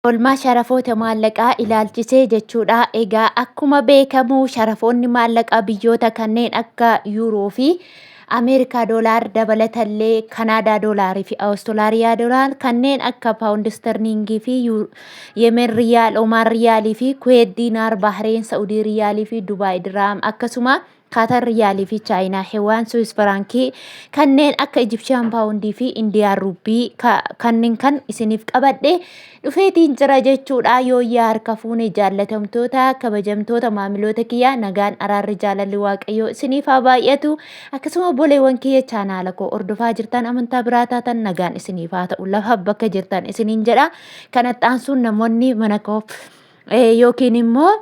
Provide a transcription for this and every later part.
Oolmaa sharafoota maallaqaa ilaalchisee jechuudha. Egaa akkuma beekamu sharafoonni maallaqaa biyyoota kanneen akka Yuuroo fi Ameerikaa doolaar dabalatallee Kanaadaa doolaarii fi Awustiraaliyaa doolaar kanneen akka Paawundi Isterliingii fi Yemen Riyaal, Omaan Riyaalii fi Kuweet Diinaar, Bahreen, Sa'udii Riyaalii fi Dubaay Diraam akkasuma Kaatar Riyaalii fi Chaayinaa Hewaan Suwis Firaankii kanneen akka Ijibshiyaan Paawundii fi Indiyaan Ruuppii kanneen kan isiniif qabadhe dhufeetiin jira jechuudha. Yooyyaa harka fuune jaallatamtoota kabajamtoota maamiloota kiyyaa nagaan araarri jaalalli waaqayyoo isiniif haa baay'atu. Akkasuma obboleewwan kiyya chaanaala koo hordofaa jirtan amantaa biraa taatan nagaan isiniif haa ta'u lafa bakka jirtan isiniin jedha. Kanatti aansuun namoonni mana koo yookiin immoo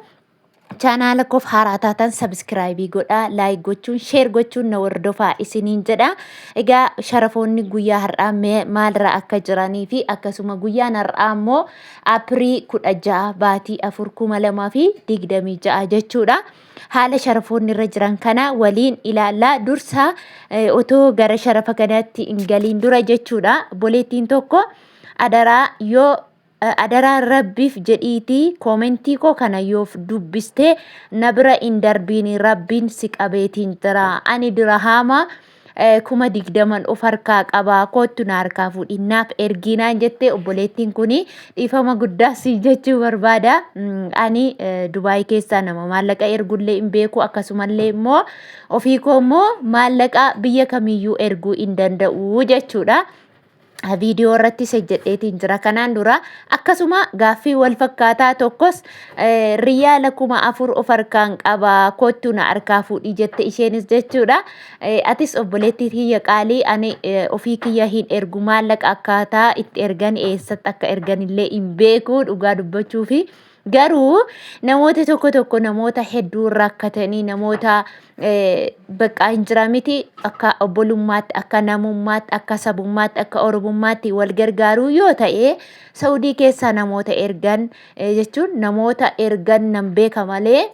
chaanaala koof haaraa taatan sabiskiraayibii godhaa, laayik gochuun, sheer gochuun na hordofaa isiniin jedha. Egaa sharafoonni guyyaa har'aa maalirra akka jiranii fi akkasuma guyyaan har'aa immoo Apirii 16 baatii 4 2026 jechuudha. Haala sharafoonni irra jiran kana waliin ilaallaa. Dursa otoo gara sharafa kanaatti hin galiin dura jechuudha. Obboleettiin tokko adaraa yoo Adaraa rabbiif jedhiitii koomentii koo kana yoof dubbistee na bira hin darbiini rabbiin si qabeetiin jira ani dirahaama 20,000 of harkaa qabaa koottu na harkaa fuudhi naaf ergiinaan jettee obboleettiin kun dhiifama guddaa si jechuu barbaada ani Dubaay keessaa nama maallaqa ergullee hin beeku akkasumallee immoo ofii koo immoo maallaqa biyya kamiyyuu erguu hin danda'u jechuudha. Viidiyoo irratti hojjedheetiin jira kanaan dura. Akkasuma gaaffii wal fakkaataa tokkos riyaala 4,000 of harkaan qaba kottu na harkaa fuudhii jette isheenis jechuudha. Atis obboleettii kiyya qaalii ani ofii kiyya hin ergu maallaqa akkaataa itti ergan eessatti akka ergan illee hin beeku dhugaa dubbachuufi. Garuu namoota tokko tokko namoota hedduu rakkatanii namoota bakka hin jira miti akka obbolummaatti, akka namummaatti, akka sabummaatti, akka oromummaatti wal gargaaruu yoo ta'e Saudii keessaa namoota ergan jechuun namoota ergan nan beeka malee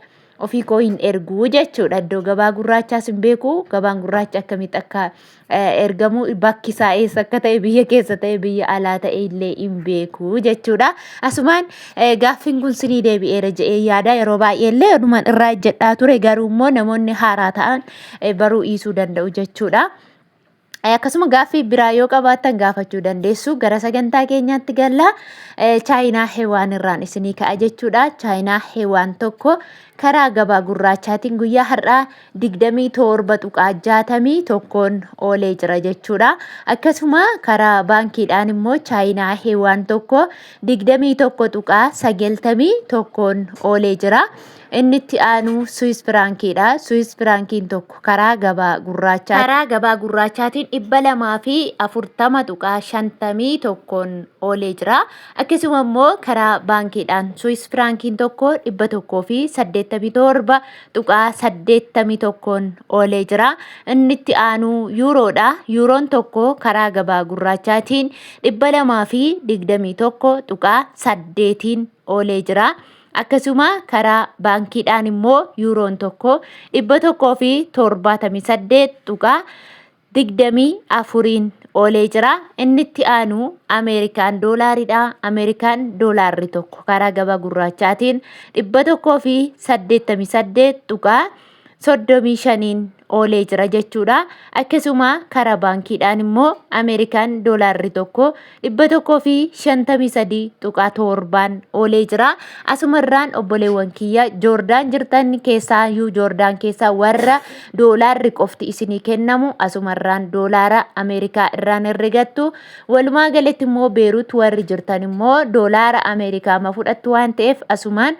ofii koo hin ergu jechuudha. Iddoo gabaa gurraachaas hin beeku. Gabaan gurraachi akkamitti akka ergamu bakki isaa eessa akka ta'e biyya keessa ta'e biyya alaa ta'e illee hin beeku jechuudha. Asumaan gaaffiin kun sinii deebi'eera jedhee yaada yeroo baay'ee illee odumaan irraa ejjedhaa ture garuu immoo namoonni haaraa ta'an baruu dhiisuu danda'u jechuudha. Akkasuma gaaffii biraa yoo qabaattan gaafachuu dandeessu. Gara sagantaa keenyaatti galla. Chaayinaa Hewaan irraan isinii ka'a jechuudha. Chaayinaa Hewaan tokko karaa gabaa gurraachaatiin guyyaa har'aa 27.61n oolee jira jechuudha. Akkasuma karaa baankiidhaan immoo Chaayinaa Hewaan tokko 21.91n oolee jira. Inni itti aanu Suwis Firaankiidha. Suwis Firaankiin tokko karaa gabaa gurraachaa karaa gabaa gurraachaatiin 240.51n oolee jira. Akkasuma immoo karaa baankiidhaan Suwis Firaankiin tokko 187.81n oolee jira. Inni itti aanu Yuuroodha. Yuuroon tokko karaa gabaa gurraachaatiin 221.8n oolee jira. Akkasuma karaa baankiidhaan immoo yuuroon tokko 178.24n oolee jira. Inni itti aanu Ameerikaan doolaaridha. Ameerikaan doolaarri tokko karaa gabaa gurraachaatiin 188.35n oolee jira jechuudha. Akkasuma karaa baankiidhaan immoo Ameerikaan doolaarri tokko 153.7n oolee jira. Asumarraan obboleewwan kiyya Joordaan jirtan keessaayyuu Joordaan keessaa warra doolaarri qofti isinii kennamu asumarraan doolaara Ameerikaa irraan herregattu. Walumaa galatti immoo Beerut warri jirtan immoo doolaara Ameerikaa ma fudhattu waan ta'eef asumaan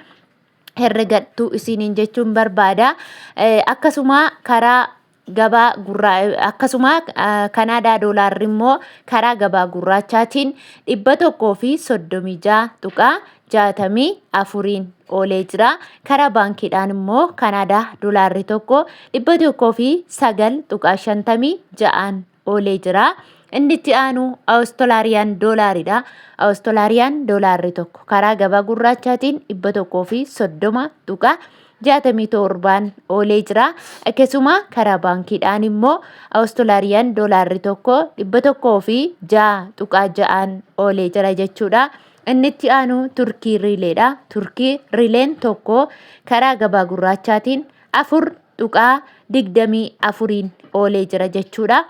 herregattu isiniin jechuun barbaada. Akkasuma karaa gabaa gurraa akkasuma Kanaadaa doolaarri immoo karaa gabaa gurraachaatiin 136.64n oolee jira. Karaa baankiidhaan immoo Kanaadaa doolaarri tokko 109.56n oolee jira. Inni itti aanu Awustolaariyaan doolaaridha. Awustolaariyaan doolaarri tokko karaa gabaa gurraachaatiin 130.67n oolee jira. Akkasuma karaa baankiidhaan immoo Awustolaariyaan doolaarri tokko 106.6n oolee jira jechuudha. Inni itti aanu Turkii Riileedha. Turkii Riileen tokko karaa gabaa gurraachaatiin 4.24n oolee jira jechuudha.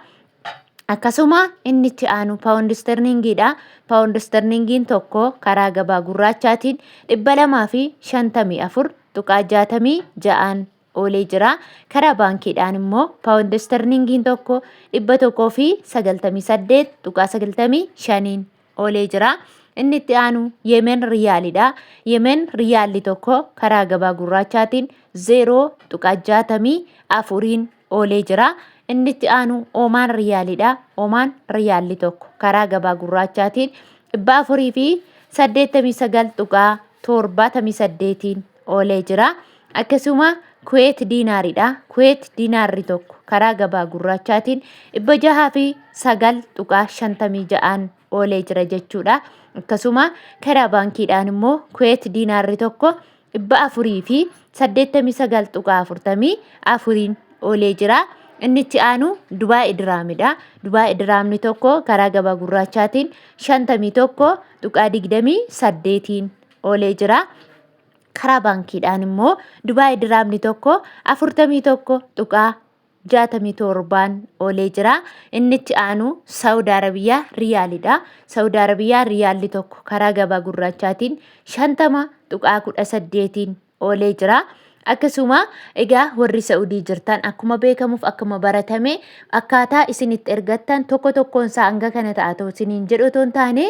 Akkasuma inni itti aanu paawundi isterlingiidha. Paawundi isterlingiin tokko karaa gabaa gurraachaatiin 254.66n oolee jira. Karaa baankiidhaan immoo paawundi isterlingiin tokko 198.95n oolee jira. Inni itti aanu Yemen Riyaalidha. Yemen Riyaalli tokko karaa gabaa gurraachaatiin 0.64n oolee jira. Inni itti aanu Oomaan Riyaalidha. Oomaan Riyaalli tokko karaa gabaa gurraachaatiin 489.78n oolee jira. Akkasuma Kuweet Diinaaridha. Kuweet Diinaarri tokko karaa gabaa gurraachaatiin 609.56n oolee jira jechuudha. Akkasuma karaa baankiidhaan immoo Kuweet Diinaarri tokko 489.44n oolee jira. Inni itti aanu Dubaay Diraamidha. Dubaay Diraamni tokko karaa gabaa gurraachaatiin 51.28n oolee jira. Karaa baankiidhaan immoo Dubaay Diraamni tokko 41.67n oolee jira. Inni itti aanu Saawud Arabiyaa Riyaalidha. Saawud Arabiyaa Riyaalli tokko karaa gabaa gurraachaatiin 50.18n oolee jira. Akkasuma egaa warri Sa'udii jirtan akkuma beekamuuf akkuma baratame akkaataa isin itti ergattan tokko tokkoon isaa hanga kana ta'a ta'u isiniin jedhu otoo hin taane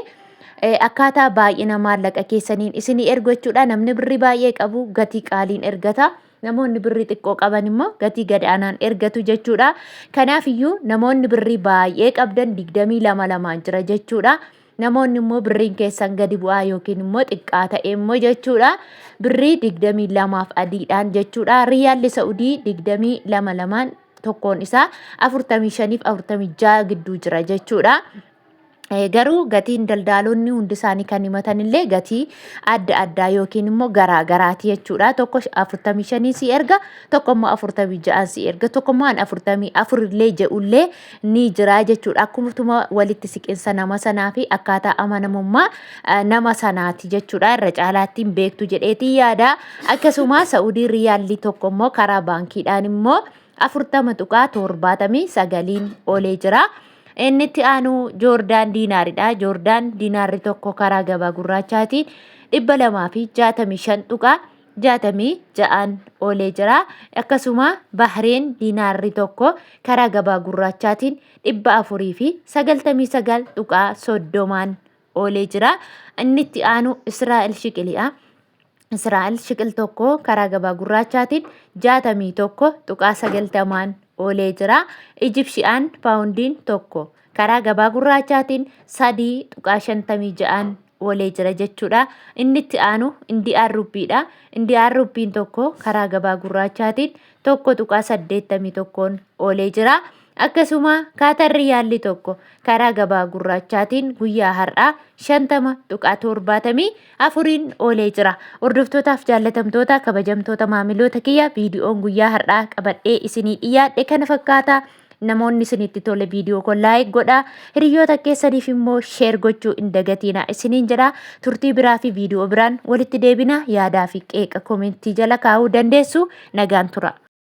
akkaataa baay'ina maallaqa keessaniin isinii ergu jechuudha. Namni birrii baay'ee qabu gatii qaaliin ergata. Namoonni birrii xiqqoo qaban immoo gatii gad aanaan ergatu jechuudha. Kanaaf iyyuu namoonni birrii baay'ee qabdan 22 lamaan jira jechuudha. Namoonni immoo birriin keessan gadi bu'aa yookiin immoo xiqqaa ta'e immoo jechuudha. Birrii 22f adiidhaan jechuudha. Riyaalli Sa'udii 22 lamaan tokkoon isaa 45 fi 46 gidduu jira jechuudha. Garuu gatiin daldaalonni hundi isaanii kan himatan illee gatii adda addaa yookiin immoo garaa garaati jechuudha. Tokko 45 si erga, tokko immoo 46 si erga, tokko immoo an 44 illee jedhullee ni jira jechuudha. Akkumatuma walitti siqinsa nama sanaa fi akkaataa amanamummaa nama sanaati jechuudha. Irra caalaatti hin beektu jedheetii yaada. Akkasuma Sa'udii riyaalli tokko immoo karaa baankiidhaan immoo 40.79n oolee jira. Inni itti aanu Joordaan diinaaridha. Joordaan diinaarri tokko karaa gabaa gurraachaatiin 265.66n oolee jira. Akkasuma Bahreen diinaarri tokko karaa gabaa gurraachaatiin 499.30n oolee jira. Inni itti aanu Israa'el shiqiliidha. Israa'el shiqil tokko karaa gabaa gurraachaatiin 61.90n oolee jira. Ijipshiyaan paawundiin tokko karaa gabaa gurraachaatiin 3.56n oolee jira jechuudha. Inni itti aanu Indiyaan ruppiidha. Indiyaan ruppiin tokko karaa gabaa gurraachaatiin 1.81n oolee jira. Akkasuma Kaatar Riyaalli tokko karaa gabaa gurraachaatiin guyyaa har'aa 50.74n oolee jira. Hordoftootaaf jaallatamtoota kabajamtoota maamiloota kiyya viidiyoon guyyaa har'aa qabadhee isinii dhiyaadhe kana fakkaata. Namoonni isinitti tole viidiyoo koo laayik godhaa. Hiriyoota keessaniif immoo sheer gochuu hin dagatiina isiniin jedha. Turtii biraa fi viidiyoo biraan walitti deebina. Yaadaa fi qeeqa komentii jala kaa'uu dandeessu. Nagaan tura.